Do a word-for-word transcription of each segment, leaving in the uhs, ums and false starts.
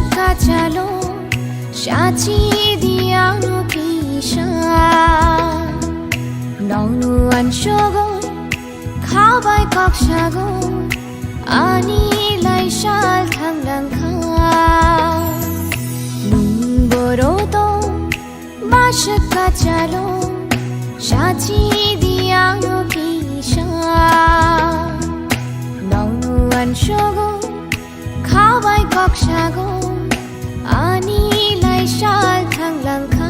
Kachalo, shachi diya kisa. Nongnu ansogo, khabai koksago, ani lai sal thanglang kha. Nung boro to, masha kachalo, shachi diya kisa. Nongnu ansogo, khabai koksago, ani lai sal thanglang kha.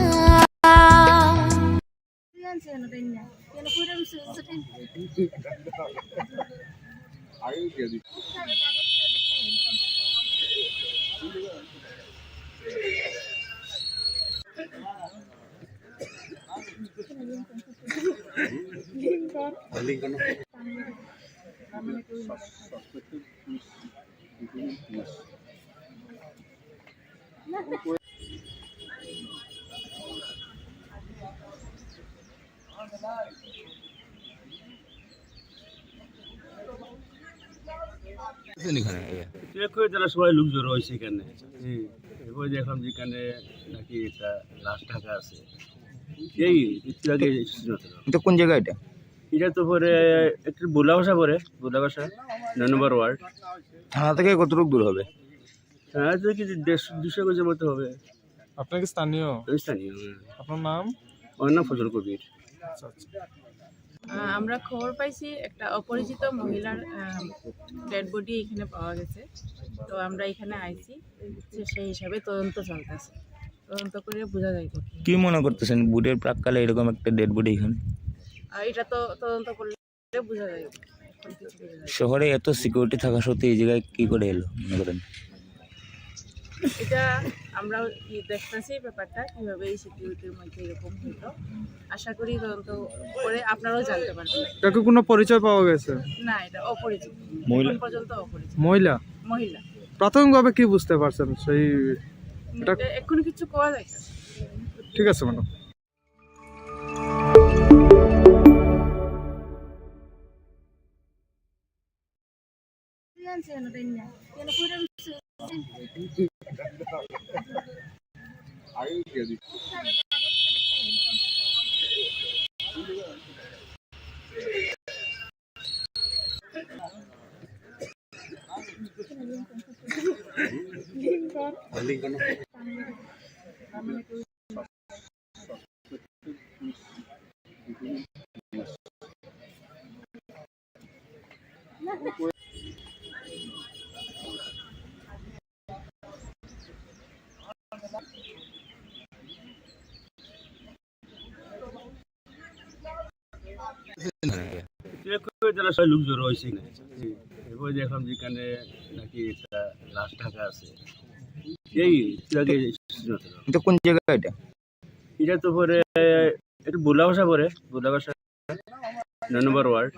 আছেন এখানে, এ। চেক করে তারা সবাই লোক জড়ো হয়েছে এখানে। হুম। এরপরে দেখলাম যে এখানে নাকি একটা লাশ ঢাকা আছে। এই একটু আগে এসেছিল তো। এটা কোন জায়গা এটা? এটা তো পরে একটু ভোলা বাসা পরে, ভোলা বাসা, নয় নম্বর ওয়ার্ড। থানা থেকে কতটুকু দূর হবে? হ্যাঁ, তো কি দেড়শো, দুশো গজের মতো হবে। আপনি কি স্থানীয়? আমি স্থানীয়, হ্যাঁ। আপনার নাম? আমার নাম ফজল কবির। আচ্ছা, আচ্ছা। আহ, আমরা খবর পাইছি একটা অপরিচিত মহিলার, আহ, ডেড বডি এখানে পাওয়া গেছে। তো আমরা এখানে আইছি, সে-, সেই হিসাবে তদন্ত চলতেছে। তদন্ত করে বোঝা যাইব কি। কি মনে করতেছেন, ভোটের প্রাককালে এরকম একটা ডেড বডি এখানে? আহ, এটা তো তদন্ত করলে বোঝা যাইব, এখন কিছু বোঝা যাইব। শহরে এত সিকিউরিটি থাকা সত্ত্বেও এই জায়গায় কি করে এলো মনে করেন? এটা আমরাও ই দেখতাছি ব্যাপারটা, কিভাবে এই সিকিউরিটির মধ্যে এরকম হইলো। আশা করি তদন্ত করে আপনারাও জানতে পারবেন। তাকে কোনো পরিচয় পাওয়া গেছে? না, এটা অপরিচিত। মহিলা? এখন পর্যন্ত অপরিচিত। মহিলা? মহিলা। প্রাথমিকভাবে কি বুঝতে পারছেন সেই এটা? এটা এখনো কিছু কওয়া যাইতেছে। ঠিক আছে, ম্যাডাম। চেক করে তারা সবাই লোক জড়ো হয়েছে এখানে। এরপরে দেখলাম যে এখানে নাকি একটা লাশ ঢাকা আছে। এই একটু আগে এসেছিল তো। এটা কোন জায়গা এটা? এটা তো পরে একটু ভোলা বাসা পরে, ভোলা বাসা নয় নম্বর ওয়ার্ড।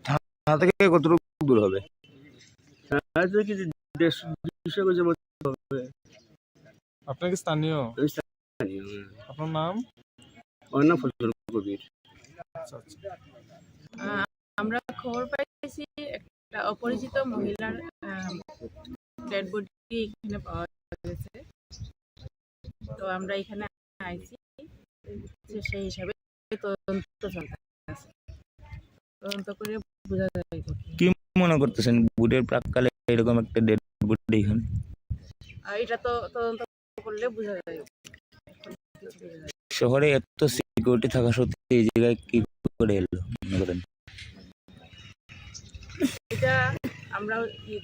থানা থেকে কতটুকু দূর হবে? থানা থেকে দেড়শো, দুশো গজের মতো হবে। আপনি কি স্থানীয়? আমি স্থানীয়, হ্যাঁ। আপনার নাম? আমার নাম ফজল কবির। আচ্ছা, আচ্ছা। আহ, আমরা খবর পাইছি একটা অপরিচিত মহিলার, আহ, ডেড বডি এখানে পাওয়া গেছে। তো আমরা এখানে আইছি, সে-, সেই হিসাবে তদন্ত চলতেছে। তদন্ত করে বোঝা যাবে কি। কি মনে করতেছেন, ভোটের প্রাককালে এরকম একটা ডেড বডি এখানে? আহ, এটা তো তদন্ত করলে বোঝা যাবে। শহরে এত সিকিউরিটি থাকা সত্ত্বেও এই জায়গায় কি করে এলো মনে করেন? এটা আমরা ই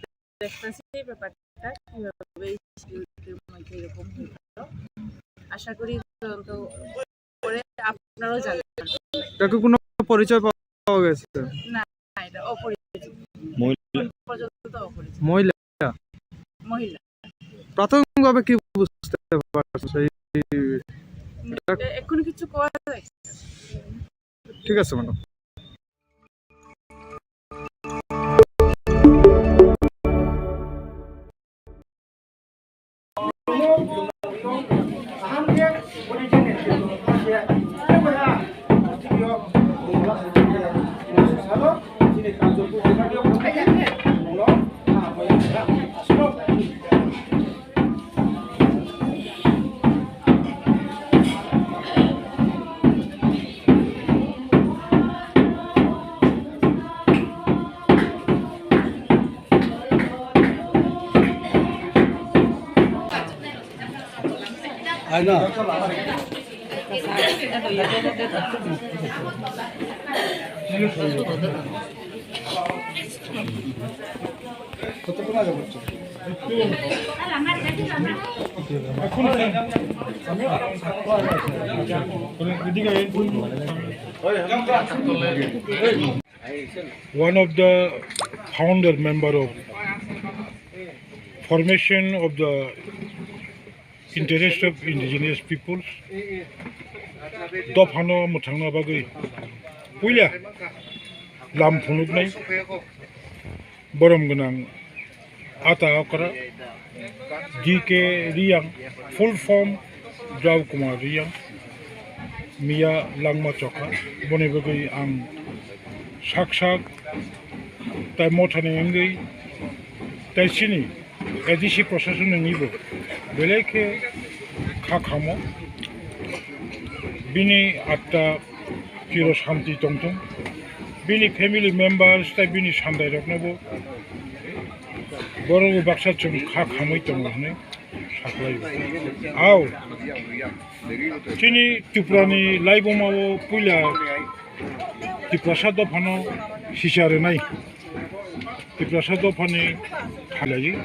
দেখতেছি ব্যাপারটা, কিভাবে এই সিকিউরিটির মধ্যে এরকম হইল। আশা করি তদন্ত করে আপনারাও জানতে পারবেন। তাকে কোনো পরিচয় পাওয়া গেছে? না, এটা অপরিচিত। মহিলা? এখন পর্যন্ত অপরিচিত। মহিলা? মহিলা। প্রাথমিকভাবে কি বুঝতে পারছো এই? এ-, এখনো কিছু কওয়া যায়। ঠিক আছে, madam. Hai na? One of the founder member of formation of the interest of indigenous peoples, dophano mwthangna bagwi puila lam phunuknai borom gwnang Ata Okra, D K Riyang, full form Drau Kumar Riyang, Miya Langma Chokha, boni bagwi ang sak sak tai mothani wngwi tai chini A D C procession wngwibo belai khe kha khamo. Bini atta chiro shanti tongthung, bini family members tai bini sandairoknobo borok baksa chwng kha khamwi tongo hwnwi saklaio. Ao chini Tripurani laibumao puila Tiprasa dophano sisa rwnai, Tiprasa dophani thalai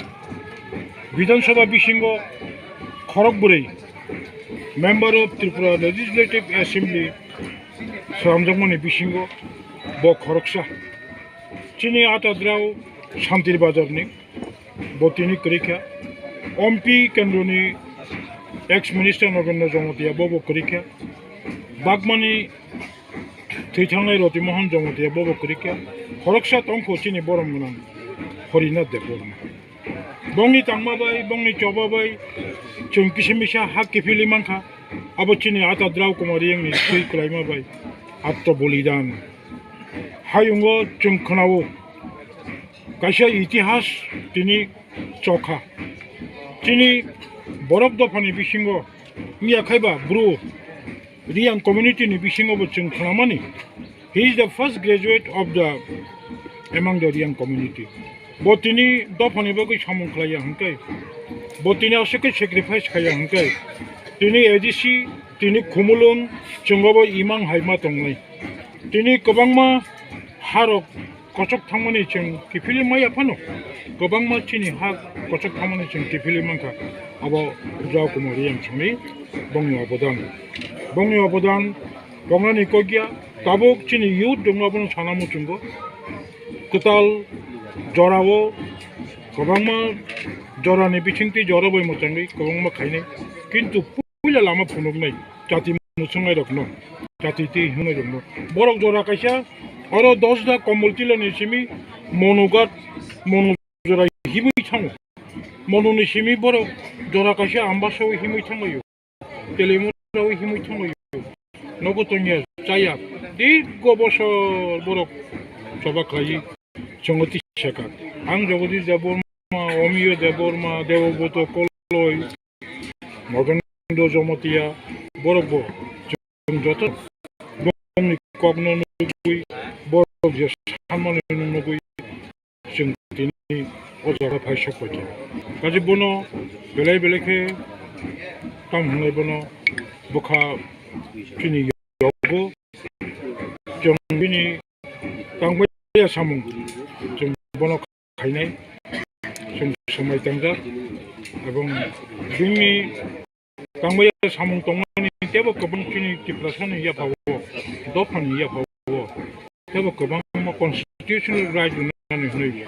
Bidhan Sabha bisingo khorok bwrwi Member of Tripura Legislative Assembly swnamjakmani bisingo bo khoroksa. Chini Atadrao Santir Bazarni bo tini kwrwikha. M P kendroni ex minister Nagendra Jamatia bo bo kwrwikha. Bagmani thwi thangnai Roti Mohan Jamatia bo bo kwrwikha. Khoroksa tongkho chini borom gwnang Horinath Debbarma. Bongni tangma bai, bongni choba bai, chwng kisa misa ha kiphilwi mankha. Abo chini Atadrao Kumar Riyangni twi kwlaima bai atto bolidan. Hayungo chwng khwnao kaisa itihas tini chokha. Chini borok dophani bisingo wngya khaiba bru Riyang community ni bisingo bo chwng khwnamani. He is the first graduate of the among the Riyang community. Bo tini dophani bagwi samung khlaiya hwnkhe, bo tini aswk khe sacrifice khaiya hwnkhe, tini A D C, tini Khumulwng, chwng obo imang hai ma tongnai. Tini kwbangma harok kochok thangmani chwng kiphilwi maya phano, kwbangma chini ha kochok thangmani chwng kiphilwi mankha. Abo Drau Kumar Riyang chwngni bongni obodan, bongni obodan tongnani kokya. Tabuk chini youth rokno abono sana muchungo, kwtal jorao kwbangma jorani bisingtwi jora bai mwchangwi kwbangma khainai, kintu puila lama phunuknai jati muchungnai rokno, jati twi hwnwi rokno. Borok jora kaisa oro dos da Komol Tilani simi Monugat, Monu jora himwi thango. Monuni simi borok jora kaisa Ambasao himwi thanglaio. Telemurao himwi thanglaio. Nogo tongya chaya. Dirgo bosor borok choba khlaiwi chongo tisaka. Ang Jagadish Debbarma, Omiyo Debbarma, Deboboto Koloi, Mogendro Jamatia, borok bo chwng joto bongni kokno nugwi, borok je sanmani nugwi chwng tini o jaga phai sok paikha. Kaje bono belai belai khe tamo hwnwi bono bwkha chini yogo chwng bini tangbai samung chwng bono khainai, chwng swmai tangjak, ebong bini tangbai samung tongmani teibo kwbang chini Tiprasani yaphao, dophani yaphao teibo kwbangma constitutional right rwnani hwnwi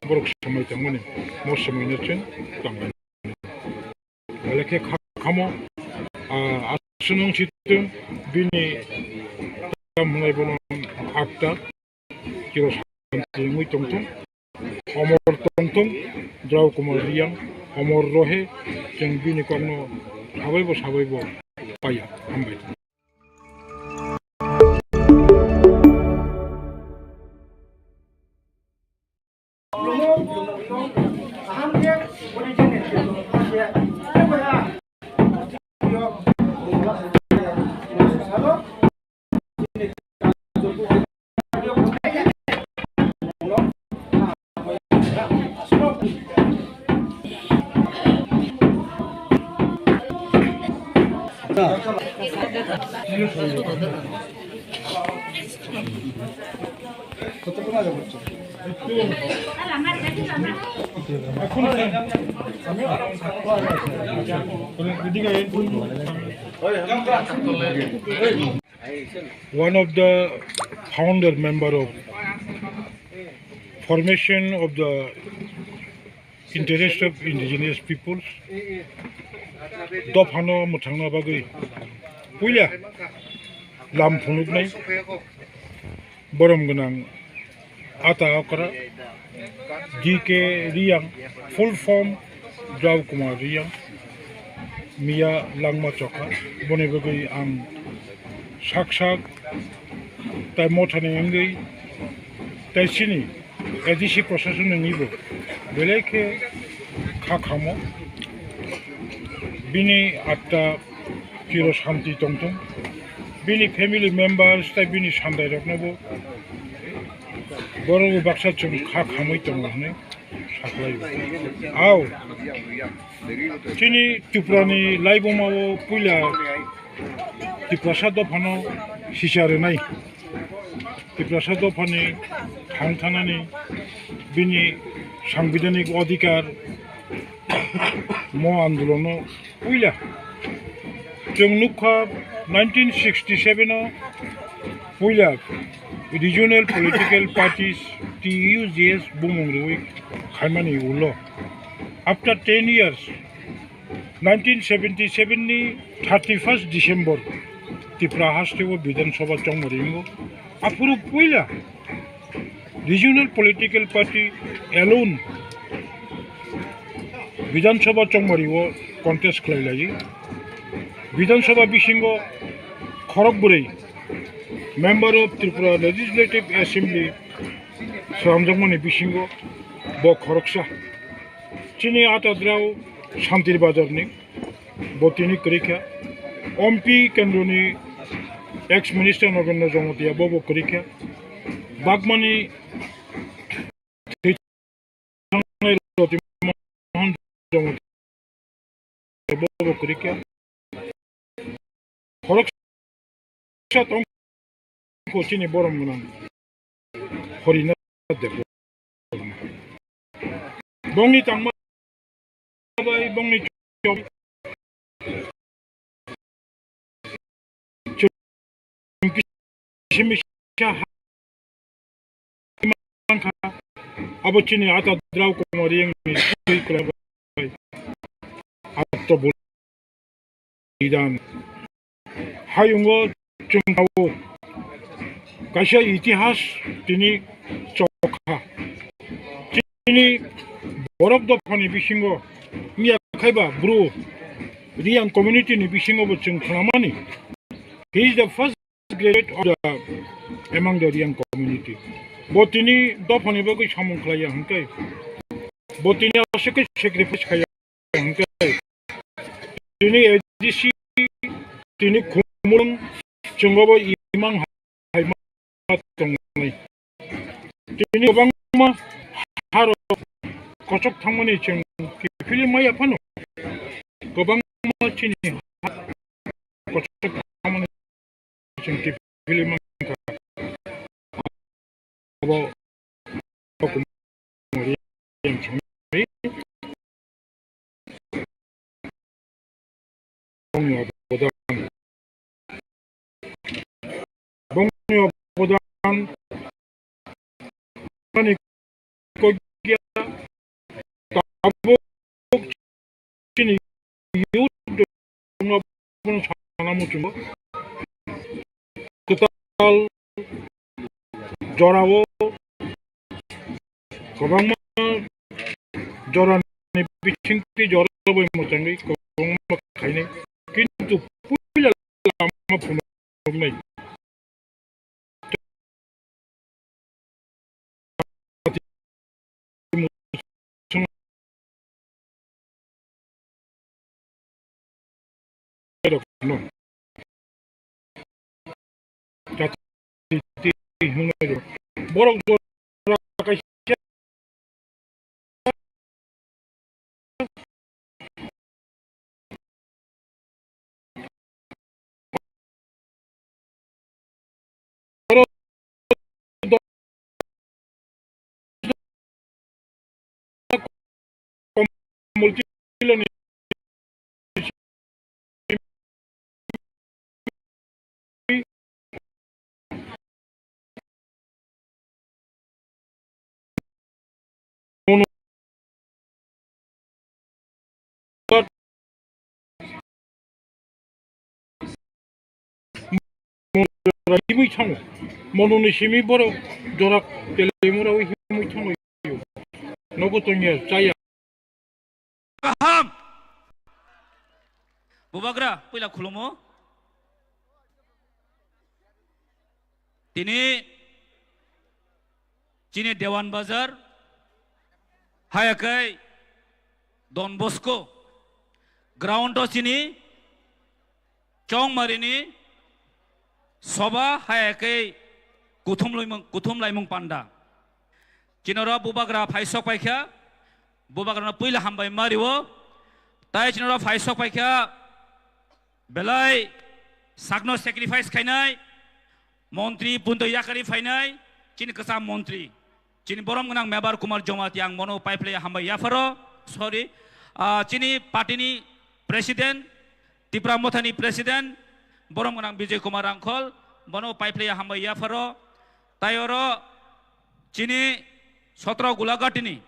borok swmai tongmani, mo swmaino chwng tangmani. Belai khe kha-, khamo, ah, aswk nung si tong bini tam hwnwi bono akta chiro santi wngwi tongthung, omor tongthung, Drau Kumar Riyang omor rohe, chwng bini kokno sabaibo sabaibo paiya. Hambai. One of the founder member of formation of the interest of indigenous peoples, dophano mwthangna bagwi puila lam phunuknai borom gwnang Ata Okra, D K Riyang, full form Drau Kumar Riyang, Miya Langma Chokha, boni bagwi ang sak sak tai mothani wngwi tai chini A D C procession wngwibo belai khe kha khamo. Bini atta chiro shanti tongthung, bini family members tai bini sandairoknobo borok baksa chwng kha khamwi tongo hwnwi saklai. Ao, chini Tripurani laibuma o puila Tiprasa dophano sisa rwnai. Tiprasa dophani thang thanani bini sangbidhanik odhikar mo andolono puila chwng nukha nineteen sixty seven o puila regional political parties T U G S bumung rwi khaimani ulo. After ten years, nineteen seventy seven ni thirty first December Tripura haste o Bidhan Sabha chongmari wngo. Aphuru puila regional political party alone Bidhan Sabha chongmari o contest khlai lai. Bidhan Sabha bisingo khorok bwrwi member of Tripura Legislative Assembly swnamjakmani bisingo bo khoroksa. Chini Atadrao Santir Bazarni bo tini kwrwikha. M P kendroni ex minister Nagendra Jamatia bo bo kwrwikha. Bagmani thwi thangnai Roti Mohan Jamatia bo bo kwrwikha. Khoroksa tongkho chini borom gwnang Horina Debbarma. Bongni tangma bai bongni chok. Chwng kisa misa ha mankha, abo chini Atadrao Kumar Riyangni twi kwlaibai. Atto bolidan. Hayungo chwng tao kaisa itihas tini chokha. Chini borok dophani bisingo miya khaiba bru Riyang community ni bisingo bo chwng khnamani. He is the first graduate of the, among the Riyang community. Bo tini dophani bagwi samung khlaiya hwnkhe, bo tini aswk khe sacrifice khaiya hwnkhe, tini A D C, tini khumulwng chwngbo imang hai ma tongnai. Tini kwbangma harok kochok thangmani chwng kiphilwi maya phano, kwbangma chini ha kochok thangmani chwng kiphilwi mankha. Abo Bongni obodan. Bongni obodan. Ani kogya tabuk chini youth rokno bono sana muchungo. Kwtal jorao kwbangma jorani bisingtwi jora bai mwchangwi kwbangma khainai, kintu puila lama phunuknai. Borok jora kaisa puilani Himwi thango. Mononi simi borok jora telemura himwi thango. Nogo tongya chaya. Kaham. Bubagra, puila khulumo. Tini chini Dewan Bazar, haya khe Don Bosco ground o chini Chongmarini soba haya khe kuthum laimung, kuthum laimung panda. Chinoro bubagra phai sok paikha, bubagrano puila hambai mario, tai chinoro phai sok paikha, belai sakno sacrifice khainai, montri punto yakari phainai, chini kwcham montri, chini borom gwnang Mebar Kumar Jamatia, ang bono paiplai hambai yapharo, sorry, ah, chini party ni president, Tipra Mothani president, borom gwnang Bijay Kumar Rangkhol, bono paiplai hambai yapharo, tai oro chini sotro Gulaghatini